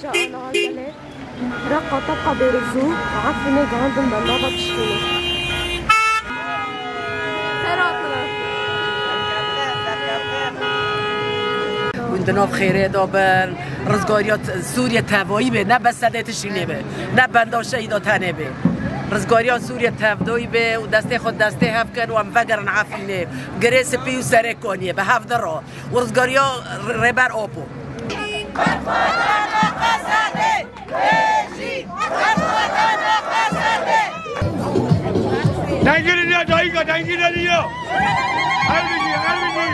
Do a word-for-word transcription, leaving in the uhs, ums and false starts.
Ana Azele, Reqa Teqa Bêrûzû, Efrînê gehandin bendava Tişkînê. Hûn di nav xêrê de bin, rizgariya t-, Sûriye tevayî be, ne bes sedê Tişkînê be, ne benda şehîda tenê be. Rizgariya Sûriye tevdayî be û destê xwe destê hev kin û em vegerin Efrînê. Girê spî û serê kaniyê bi hev de re. Rizgariya Rêber Apo. Dengê dinya dayîka, dengê dinya. Her bijî, her bijî.